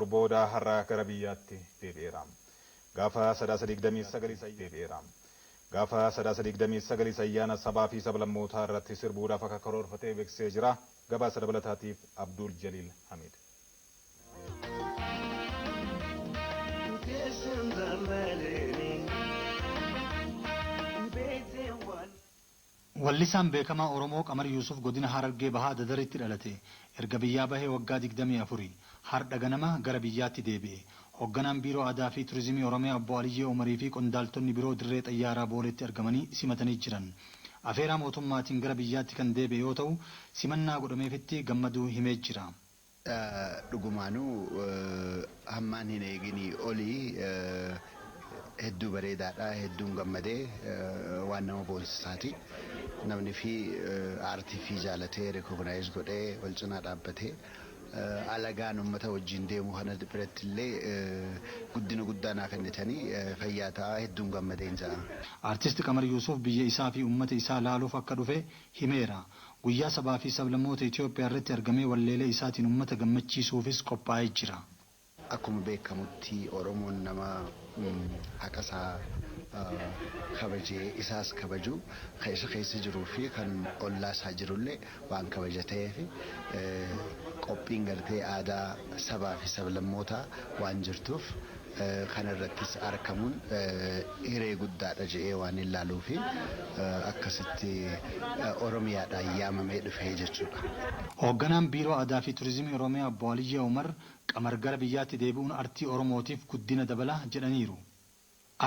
Booda har'a gara biyyaatti deebi'eera. Gaafa Sadaasa 29 deebi'eera. Gaafa Sadaasa 29 ayyaana sabaa fi sablammootaa irratti sirbuudhaaf akka karoorfatee beeksisee jira. Gabaasa dabalataatiif Abdul Jaliil Hamid. Wallisaan beekamaa Oromoo Qamar Yuusuf godina Harargee Bahaa Dadaritti dhalate. Erga biyyaa bahee waggaa 24. Hardha ganama gara biyyaatti deebi'e. Hogganaan Biiroo Aadaa fi Turizimii Oromiyaa Obbo Aliyyee Umarii fi qondaaltonni biroo dirree xayyaaraa Booleetti argamanii simatanii jiran. Afeeraa mootummaatiin gara biyyaatti kan deebi'e yoo ta'u, simannaa godhameefitti gammaduu himee jira. Dhugumaanuu hammaan hin eeginii olii hedduu bareedaadha. Hedduun gammadee, waan nama boonsisaati. Namni fi aartii fi jaalatee, recognize godhee, wal cinaa dhaabbatee, alagaan uummata wajjin deemu kana biratti illee guddina guddaa naa kennitanii, fayyaa ta'a, hedduun gammadeen ja'a. Artist Qamar Yuusuf biyya isaa fi uummata isaa laaluuf akka dhufe himeera. Guyyaa sabaa fi sablammoota Itoophiyaa irratti argamee walleelee isaatiin uummata gammachiisuufis qophaa'ee jira. Akkuma beekamutti Oromoon nama haqa isaa kabajee isaas kabaju, kan isa keessa jiruu fi kan ollaa isaa jirullee waan kabaja ta'eef, qophiin gartee aadaa sabaa fi sablammootaa waan jirtuuf kana irrattis argamuun hiree guddaadha jedhee waan hin laaluu fi akkasitti Oromiyaadhaan yaamamee dhufee jechuudha. Hoogganaan Biiroo Aadaa fi Turizimii Oromiyaa Obbo Aliyyee Umar Qamar gara biyyaatti deebi'uun artii Oromootiif guddina dabala jedhaniiru.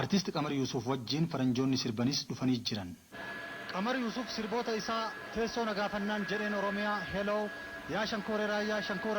Artist Qamar Yuusuf wajjin faranjoonni sirbanis dhufanii jiran. Qamar Yuusuf sirboota isaa "Teessoo Nagaafannaan", "Jedheen Oromiyaa", "Hello", "Yaa Shankoore Raayyaa Shankoora".